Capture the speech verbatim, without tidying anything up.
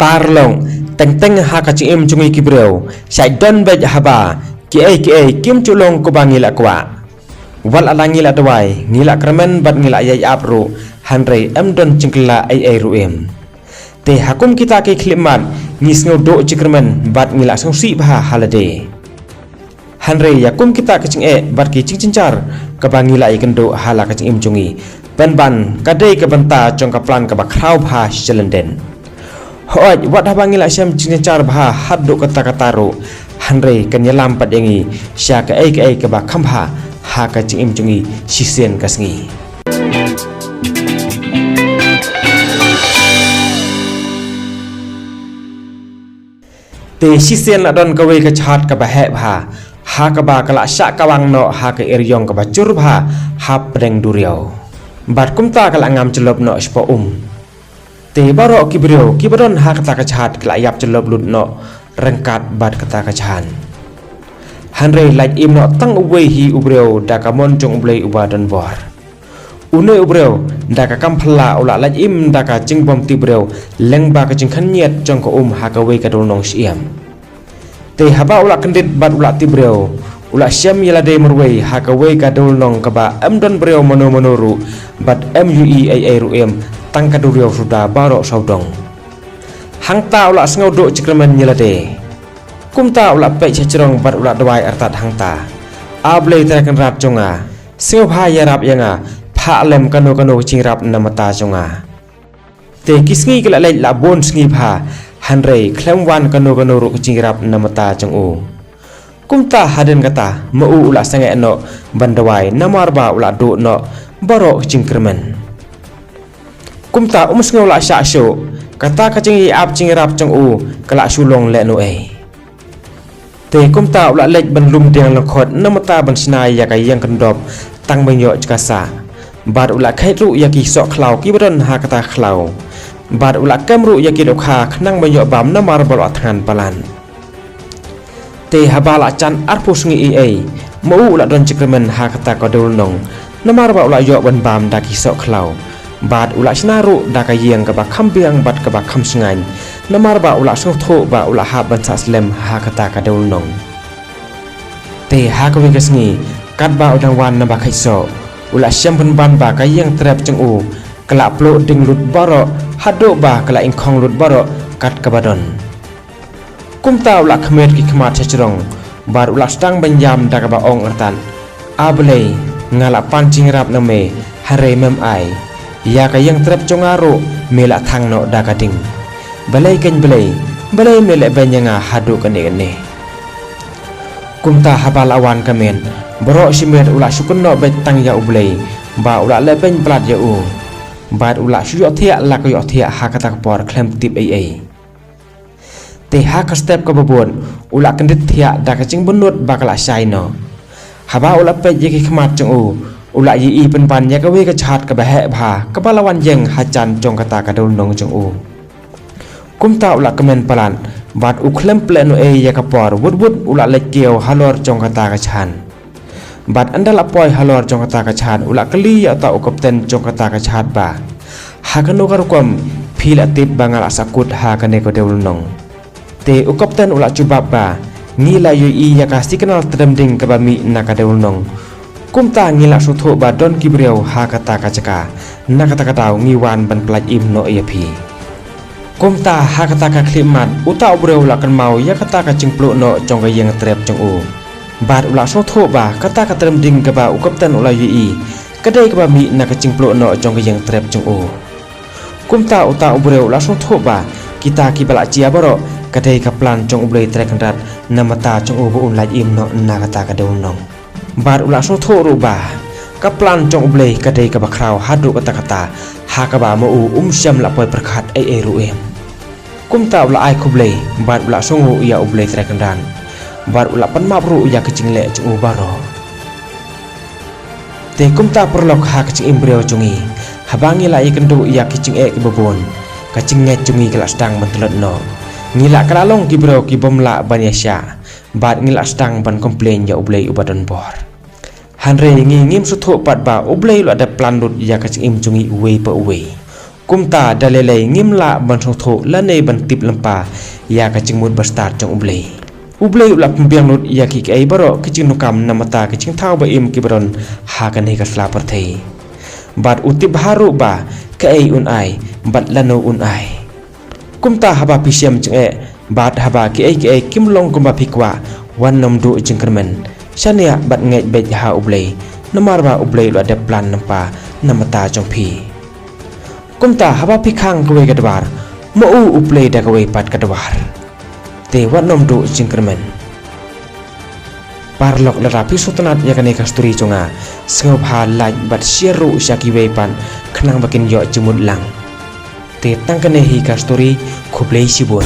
Parlok, teng teng ha ka jingim jong ngi ki briew, shait don beit haba kiei kiei kim ju long kumba ngi la kwah. Wat la ngi la duwai, ngi la kyrmen bad ngi la ïai ap ruh, hynrei em don jingkylla ei ei ruh em. Te ha kum kita ki khyllipmat, ngi sngew duh jingkyrmen bad ngi la sngewsih bha ha lade. Hynrei ïa kum kita ki jingeh bad ki jingjynjar kaba ngi la ïakynduh ha la ka jingim jong ngi, pynban ka dei ka bynta jong ka plan kaba khraw bha shi lyndet. Hooid, wat haba ngi la shem jingjynjar bha haduh katta katta ruh, hynrei kan ïalam pat ïa ngi sha kaei kaei kaba kham bha ha ka jingim jong ngi shisien ka sngi. Te shisien la don kawei ka jhat kaba heh bha, ha kaba ka la shah kawang noh ha ka eriong kaba jur bha hapdeng duriaw. Bad kumta ka la ngam jyllop noh shapoh um. Te baroh ki briew kiba don ha kata ka jhat ki la ïap jyllop lut noh ryngkat bad kata ka jhat. Hynrei lait im noh tang uwei hi u briew da ka mon jong U Blei uba don bor. Une u briew da ka kam phylla u la lait im da ka jingbym tip briew lyngba ka jingkhynñiat jong ka um ha kawei ka dewlynnong shyiap. Te haba u la kyndit bad u la tip briew, u la shem ïa lade marwei ha kawei ka dewlynnong kaba em don briew mano mano ruh bad em ïohi ei ei ruh em, tang ka duriaw suda baroh sawdong. Hangta u la sngew duh jingkyrmen ïa lade. Kumta u la peit sha jrong bad u la duwai artat hangta, A Blei Trai Kynrad jong nga, sngewbha ïarap ïa nga, phah lem kano kano ka jingïarap na bynta jong nga. Te ki sngi ki la leit la bun sngi bha, hynrei khlem wan kano kano ruh ka jingïarap na bynta jong u. Kumta hadien kata, ma u u la sangeh noh ban duwai namar ba u la duh noh baroh ka jingkyrmen. Kumta um sngew la shah shuh, kata ka jingïai ap jingïarap jong u ka la shu long lehnohei. Te kumta u la leit ban lum dieng lyngkhot na bynta ban shna ïa ka ïing kyndop tang ban ïoh jaka sah. Bad u la kheit ruh ïa ki soh khlaw kiba don ha kata ka khlaw. Bad u la kem ruh ïa ki dohkha khnang ban ïoh bam namar ba u la thngan palat. Te haba la jan arphew sngi ei ei, ma u u la don jingkyrmen ha kata ka dewlynnong, namar ba u la ïoh ban bam da ki soh khlaw. Bad u la shna ruh da ka ïing kaba kham biang bad kaba kham shngaiñ, namar ba u la sngewthuh ba u la hap ban sah slem ha kata ka dewlynnong. Te ha kawei ka sngi, katba u dang wan na ba kheit soh, u la shem pynban ba ka ïing trep jong u ka la pluh ding lut baroh, haduh ba ka la ingkhong lut baroh kat kaba don. Kumta u la khmih ki khmat sha jrong, bad u la sdang ban ïam da kaba ong artat, A Blei, nga la pan jingïarap na me, hynrei mem ai. Ïa ka ïing trep jong nga ruh me la thang noh da ka ding. Balei kein Blei, balei me lehbeiñ ïa nga haduh kane kane. Kumta haba la wan ka miet, baroh shi miet u la shu kynnoh beit tang ïa U Blei, ba u la lehbeiñ palat ïa u. Bad u la shu ïohthiah la ka ïohthiah ha kata ka por khlem tip ei ei. Te ha ka step kaba bud, u la kyndit thiah da ka jingbynnud ba ka la shai noh. Haba u la peit ïa ki khmat jong u, u la ïohi pynban ïa kawei ka jhat kaba heh bha, kaba la wan ïeng hajan jong kata ka dewlynnong jong u. Kumta u la kmen palat, bad u khlem plie noh ei ïa ka por, wut wut u la leit kiew halor jong kata ka jhat. Bad ynda la poi halor jong kata ka jhat, u la kylli ïa uta u kapten jong kata ka jhat ba, ha kano ka rukom phi la tip ba nga la sahkut ha kane ka dewlynnong. Te u kapten u la jubab ba, ngi la ïohi ïa ka signal trem ding kaba mih na ka dewlynnong. Kumta ngi la sngewthuh ba don ki briew ha kata ka jaka, na kata ka daw ngi wan ban pyllait im noh ïa phi. Kumta ha kata ka khyllipmat, uta u briew u la kynmaw ïa kata ka jingpluh noh jong ka ïing trep jong u. Bad u la sngewthuh ba kata ka trem ding kaba u kapten u la ïohi, ka dei kaba mih na ka jingpluh noh jong ka ïing trep jong u. Kumta uta u briew u la sngewthuh ba kita kiba la jia baroh, ka dei ka plan jong U Blei Trai Kynrad na bynta jong u ba un lait im noh na kata ka dewlynnong. Bad u la sngewthuh ruh ba ka plan jong U Blei ka dei kaba khraw haduh katta katta, ha kaba ma u um shym la poi pyrkhat ei ei ruh em. Kumta u la ai khublei, bad u la sngewnguh ïa U Blei Trai Kynrad, bad u la pan map ruh ïa ki jingleh jong u baroh. Te kumta paralok ha ka jingim briew jong ngi, haba ngi la ïakynduh ïa ki jingeh kiba bun, ka jingngeit jong ngi ka la sdang ban tlot noh. Ngi la kylla long ki briew ki bym lah ban ïasyah, bad ngi la sdang ban complain ïa U Blei uba don bor. Hynrei ngi ngim sngewthuh pat ba U Blei u la dep plan lut ïa ka jingim jong ngi uwei pa uwei. Kumta da lei lei ngim lah ban sngewthuh lane ban tip lypa ïa ka jingmut bastad jong U Blei. U Blei u la pynbiang lut ïa ki kaei baroh ki jingdonkam namar ka jingthaw ba im kiba don ha kane ka sla pyrthei. Bad u tip bha ruh ba kaei un ai bad lano un ai. Kumta haba phi shem jingeh bad haba kiei kiei kim long kumba phi kwah, wat nym duh jingkyrmen. Shaniah bad ngeit beit ha U Blei, namar ba U Blei u la dep plan lypa namar jong phi. Kumta haba phi khang kawei ka dwar, ma u u plie da kawei pat ka dwar. Te wat nym duh jingkyrmen. Paralok, lada phi sngewtynnat ïa kane ka story jong nga, sngewbha like bad share ruh sha kiwei pat khnang ba kin ïoh jingmut lang. Te tang kane hi ka story, khublei shibun.